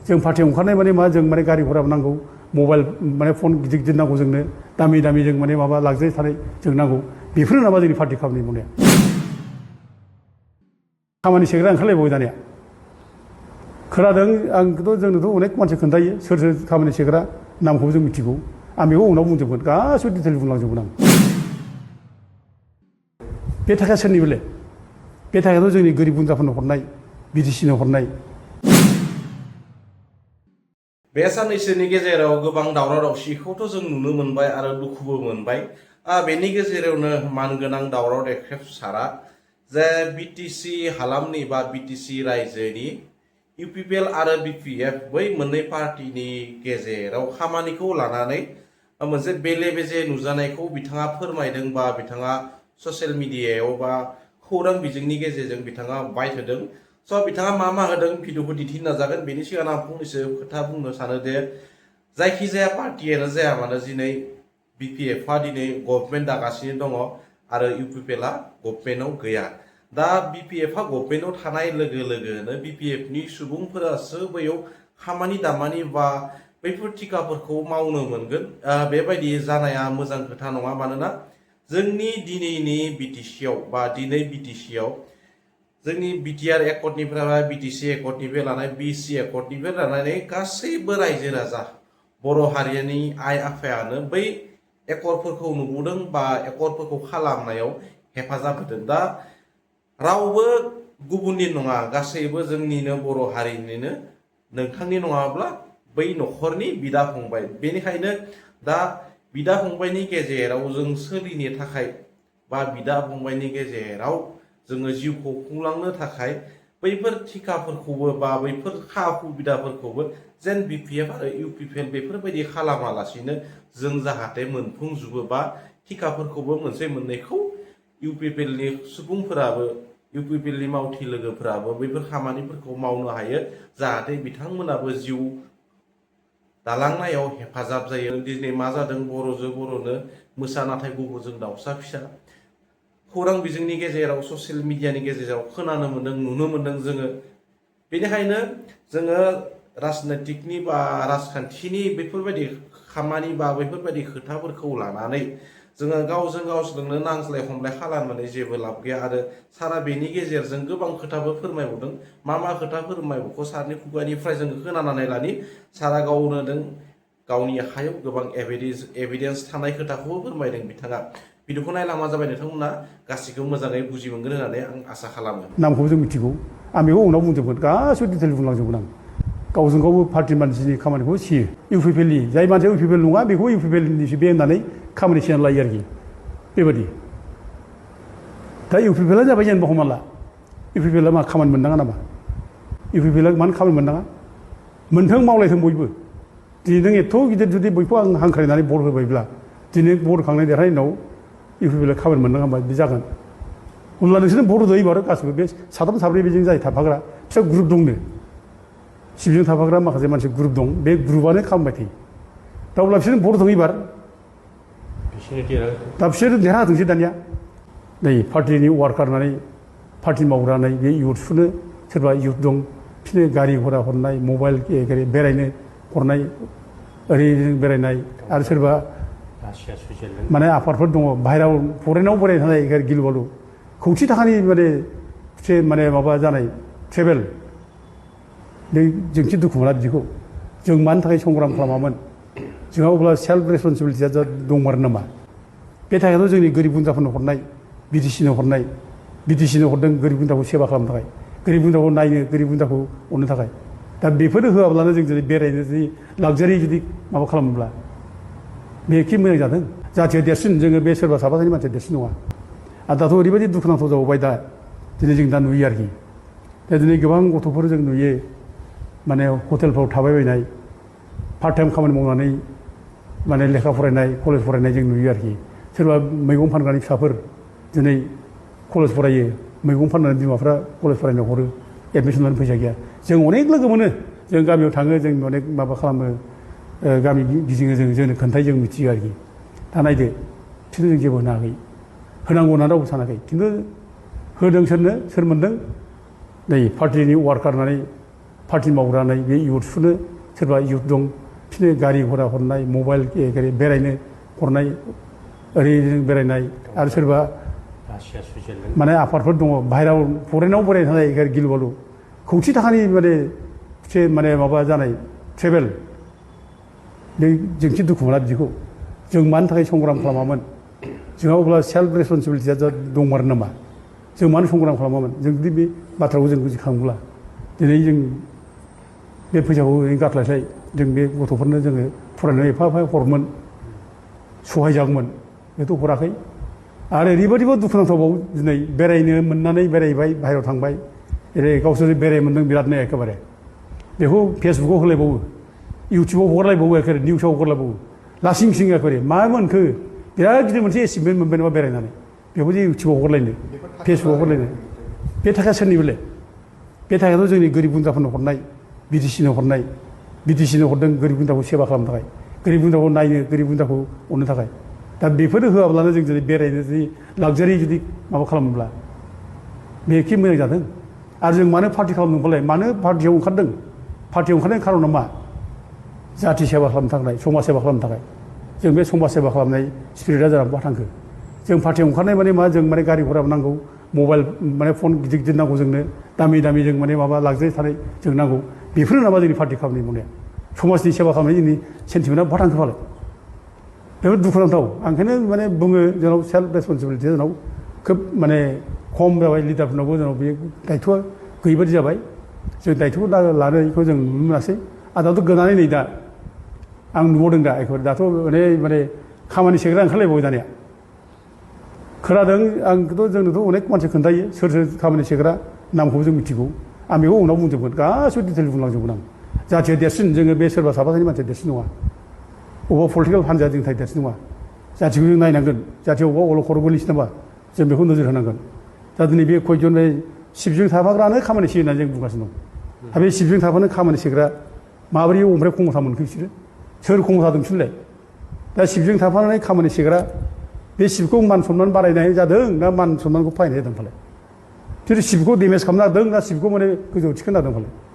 जों पार्टियाव ओंखारनाय माने मा जों माने गारि घराबो नांगौ मबाइल माने फन गिदिर गिदिर नांगौ जोंनो दामि दामि जों माने माबा लाक्जारि थानाय जों नांगौ बेफोरनो नामा जोंनि पार्टि खामानि मावनाया खामानि सेग्रा ओंखारलायबावो दानिया खोनादों आंथ' जोंनोथ' अनेक मानसि खोन्थायो सोर सोर खामानि सेग्रा नामखौ जों मिथिगौ आं बेखौ उनाव बुंजोबगोन गासिबो डिटेल बुंलांजोबगोन आं बे थाखाया सोरनि बेलाय बे थाखायाथ' जोंनि गोरिब गुन्द्राफोरनो हरनाय बिटिसिनो हरनाय बे साननैसोनि गेजेराव गोबां दावराव दावसिखौथ' जों नुनो मोनबाय आरो दुखुबो मोनबाय बेनि गेजेरावनो मानगोनां दावराव देख्रेब सारा जे बिटिसि हालामनि बा बिटिसि रायजोनि इउपिपिएल आरो बिपिएफ बै मोननै पार्टिनि गेजेराव खामानिखौ लानानै मोनसे बेले बेजे नुजानायखौ बिथाङा फोरमायदों बा बिथाङा ससियेल मिडियायाव बा खौरां बिजोंनि गेजेरजों बिथाङा बाइट होदों स' बिथाङा मा होदों भिडिअखौ दिन्थिनो नाजागोन बेनि सिगां आं फंनैसो खोथा बुंनो सानो दे जायखिजाया पार्टियानो जाया मानो दिनै बिपिएफआ दिनै गभर्नमेन्ट दागासिनो दङ आरो इउपिपिएलआ गभर्नमेन्टआव गैया दा बिपिएफआ गभर्नमेन्टआव थानाय लोगो लोगोनो बिपिएफनि सुबुंफोरासो बैयाव खामानि दामानि बा बैफोर टिकाफोरखौ मावनो मोनगोन बेबायदि जानाया मोजां खोथा नङा मानोना जोंनि दिनैनि बिटिसिआव बा दिनै बिटिसिआव जोंनि बिटिआर एकर्डनिफ्राय बिटिसि एकर्डनिफ्राय लानाय बिसि एकर्डनिफ्राय लानानै गासैबो रायजो राजा बर' हारिनि आइ आफायानो बै एकर्डफोरखौ नुबोदों बा एकर्डफोरखौ खालामनायाव हेफाजाब होदों दा रावबो गुबुननि नङा गासैबो जोंनिनो बर' हारिनिनो नोंथांनि नङाब्ला बै न'खरनि बिदा फंबाय बेनिखायनो दा बिदा फंबायनि गेजेराव जों सोलिनो थाखाय बा बिदा फंबायनि गेजेराव जोङो जिउखौ खुंलांनो थाखाय बैफोर टिकाफोरखौबो बा बैफोर खा सुबिदाफोरखौबो जेन बिपिएफ आरो इउपिपिएल बेफोरबायदि खालामालासिनो जों जाहाथे मोनफुंजोबो बा टिकाफोरखौबो मोनसे मोननैखौ इउपिपिएलनि सुबुंफोराबो इउपिपिएलनि मावथि लोगोफोराबो बैफोर खामानिफोरखौ मावनो हायो जाहाथे बिथांमोनाबो जिउ दालांनायाव हेफाजाब जायो दिनै मा जादों बर'जों बर'नो मोसा नाथाय गुबुनजों दाउसा फिसा खौरां बिजोंनि गेजेराव ससियेल मिडियानि गेजेराव खोनानो मोन्दों नुनो मोन्दों जोङो बेनिखायनो जोङो राजनैतिकनि बा राजखान्थिनि बेफोरबायदि खामानि बा बैफोरबायदि खोथाफोरखौ लानानै जोङो गावजों गावजोंनो नांज्लाय खमलाय खालामनानै जेबो लाब गैया आरो सारा बेनि गेजेरजों गोबां खोथाबो फोरमायबावदों मा खोथा फोरमायबावखौ सारनि खुगानिफ्राय जोङो खोनानानै लानि सारा गावनो गावनि आखायाव गोबां एभिडेन्स थानाय खोथाखौबो फोरमायदों बिथाङा भिडिअखौ नायलांबा जाबाय नोंथांमोना गासिखौबो मोजाङै बुजि मोनगोन होननानै आं आसा खालामो नामखौ जों मिथिगौ आं बेखौ उनाव बुंजोबगोन गासिबो डिटेल बुंलांजोबगोन आं गावजों गावबो पार्टि मानसिनि खामानिखौ सियो इउपिपिएलनि जाय मानसिया इउपिपिएल नङा बेखौ इउपिपिएलनिसो बे होननानै खामानि सिनानै लायो आरोखि बेबायदि दा इउपिपिएलआ जाबाय जेनेबा हमना ला इउपिपिएलआ मा खामानि मोननाङा नामा इउपिपिएलआ मानो खामानि मोननाङा मोनथों मावलायथों बयबो दिनै नों एथ' गिदिर जुदि बयखौ आं हांख्रायनानै भट होबायब्ला दिनै भट होखांनाय देरहानायनि उनाव इउपिपिएलआ खामानि मोननाङा होनबा बिदि जागोन अब्ला नोंसोरनो भट होदो एबार गासिबो बे साथाम साब्रै बेजों जाय थाफाग्रा फिसा ग्रुप दंनो सिबिजों थाफाग्रा माखासे मानसि ग्रुप दं बे ग्रुपआनो खालामबाय थायो दा अब्ला बिसोरनो भट होदों एबार दा बिसोर देरहाथोंसै दानिया नै पार्टिनि वार्कार होननानै पार्टि मावग्रा होननाय बे इउथफोरनो सोरबा इउथ दं बिसोरनो गारि घरा हरनाय मबाइल बेरायनो हरनाय ओरैनो बेरायनाय आरो सोरबा माने आफादफोर दङ बाहेरायाव फरेनाव बेरायनो थानाय गिलु बालु खौथि थाखानि माने माबा जानाय ट्रेभेल जोंसो दुखु मोना बिदिखौ जों मानि थाखाय संग्राम खालामामोन जोंहा अब्ला सेल्फ रेसपन्सिबिलिटिया दंमार नामा बे थाखायथ' जोंनि गोरिब गुन्द्राफोरनो हरनाय बिटिसिनो हरनाय बिटिसिनो हरदों गोरिब गुन्द्राखौ सेवा खालामनो थाखाय गोरिब गुन्द्राखौ नायनो गोरिब गुन्द्राखौ अननो थाखाय दा बेफोरो होआब्लानो जों जुदि बेरायनो जुदि लाक्जारि जुदि माबा खालामोब्ला बे एखे मोजां जादों जाथिया देरसिन जोङो बे सोरबा साफासानि मानसिया देरसिन नङा आरो दाथ' ओरैबायदि दुखुनांथाव जाबावबाय दा दिनै जों दा नुयो आरोखि दा दिनै गोबां गथ'फोर जों नुयो माने हटेलफ्राव थाबायबायनाय पार्ट टाइम खामानि मावनानै माने लेखा फरायनाय कलेज फरायनाय जों नुयो आरोखि सोरबा मैगं फानग्रानि फिसाफोर दिनै कलेज फरायो मैगं फाननानै बिमाफ्रा कलेज फरायनो हरो एडमिसन लानो फैसा गैया जों अनेक लोगो मोनो जों गामियाव थाङो जों अनेक माबा खालामो गामि गिदिङो जोंनो खोन्थायो जों मिथियो आरोखि दा नायदो बिसोरनो जों जेबो होनो हायाखै होनांगौ होननानै रावबो सानाखै खिन्थु होदों सोर मोनदों नै पार्टिनि वार्कार होननानै पार्टि मावग्रानै बे इउथफोरनो सोरबा इउथ दं बिसोरनो गारि घरा हरनाय मबाइल बेरायनो हरनाय ओरै बेरायनाय आरो सोरबा रासिया सुइजारलेण्ड माने आफादफोर दङ बाहेरायाव फरेनाव बेरायनो थानाय गिलु बालु खौथि थाखानि माने माबा जानाय ट्रेभेल बे जोंथि दुखु मोना बिदिखौ जों मानि थाखाय संग्राम खालामामोन जोंहा अब्ला सेल्फ रेसपन्सिबिलिटिया दंमारो नामा जों मानो संग्राम खालामामोन जों जुदि बे बाथ्राखौ जों बुजिखाङोब्ला दिनै जों बे फैसाखौ गारस्लायस्लाय जों बे गथ'फोरनो जोङो फरायनायाव एफा एफा हरमोन सहाय जागौमोन बेथ' हराखै आरो ओरैबायदिबो दुखुनांथावबाव दिनै बेरायनो मोननानै बेरायबाय बाहेरायाव थांबाय ओरै गावसोर बेराय मोन्दों बिरादनो एखेबारे बेखौ फेसबुकाव होलायबावो इउटुबाव हगारलायबावो एखेबारे निउसाव हगारलायबावो लासिं सिं एखेबारे मा मोनखो बिराद गिदिर मोनसे एचिभमेन्ट मोनबाय नामा बेरायनानै बेखौ जे इउटुबाव हगारलायनो फेसबुकाव हगारलायनो बे थाखाया सोरनि बेलाय बे थाखायाथ' जोंनि गोरिब गुन्द्राफोरनो हरनाय बिटिसिनो हरनाय बिटिसिनो हरदों गोरिब गुन्द्राखौ सेबा खालामनो थाखाय गोरिब गुन्द्राखौ नायनो गोरिब गुन्द्राखौ अननो थाखाय दा बेफोरो होआब्लानो जों जुदि बेरायनो जुदि लाक्जारि जुदि माबा खालामोब्ला बे एखे मोजां जादों आरो जों मानो पार्टि खालामदोंबालाय मानो पार्टियाव ओंखारदों पार्टियाव ओंखारनायनि खारना मा जाथि सेबा खालामनो थाखाय समाज सेबा खालामनो थाखाय जों बे समाज सेबा खालामनाय स्पिरिटआ जानानै बहा थांखो जों पार्टियाव ओंखारनाय माने मा जों माने गारि घरा नांगौ मबाइल माने फन गिदिर गिदिर नांगौ जोंनो दामि दामि जों माने माबा लाक्जारि थानाय जों नांगौ बेफोरनो नामा जोंनि पार्टि खालामनाय मावनाया समाजनि सेबा खालामनाय जोंनि सेन्टिमेन्टआ बहा थांखो फालाय बेफोर दुखुनांथाव आं ओंखायनो माने बुङो जोंनाव सेल्फ रेसपन्सिबिलिटिया जोंनाव खोब माने खम जाबाय लिडारफोरनावबो जोंनाव बे दायथ'आ गैयिबादि जाबाय जों दायथ'खौ लानायखौ जों नुनो मोनासै आरो दाथ' गोनानै नै दा आं नुबावदों दा एखेबारे दाथ' माने खामानि सेग्रा ओंखारलायबावबाय दानिया खोनादों आंथ' जोंनोथ' अनेक मानसि खोन्थायो सोर सोर खामानि सेग्रा नामखौबो जों मिथिगौ आं बेखौ उनाव बुंजोबगोन गासिबो डिटेल बुंलांजोबगोन आं जाथिया देरसिन जोङो बे सोरबा साफा सानै मानसिया देरसिन नङा अबेबा पलिटिकेल हान्जाया जोंनि थाखाय देरसिन नङा जाथिखौ जों नायनांगोन जाथिया अबेबा अलखदाव गोलैसै नामा जों बेखौ नोजोर होनांगोन दा दिनै बे खयजन सिबजों थाफाग्रानो खामानि सेयो होननानै जों बुंगासिनो दं आरो बे सिबजों थाफानो खामानि सेग्रा माबोरै ओमफ्राय खमथा मोनखो बिसोरो सोर खमथा दं बिसोरलाय दा सिबजों थाफानानै खामानि सेग्रा बे सिबखौ मान सनमान बारायनाय जादों ना मान सनमानखौ फायनाय जादों फालाय बिसोर सिबखौ डेमेज खालामनो नागिरदों ना सिबखौ माने गोजौआव थिखोनो नागिरदों फालाय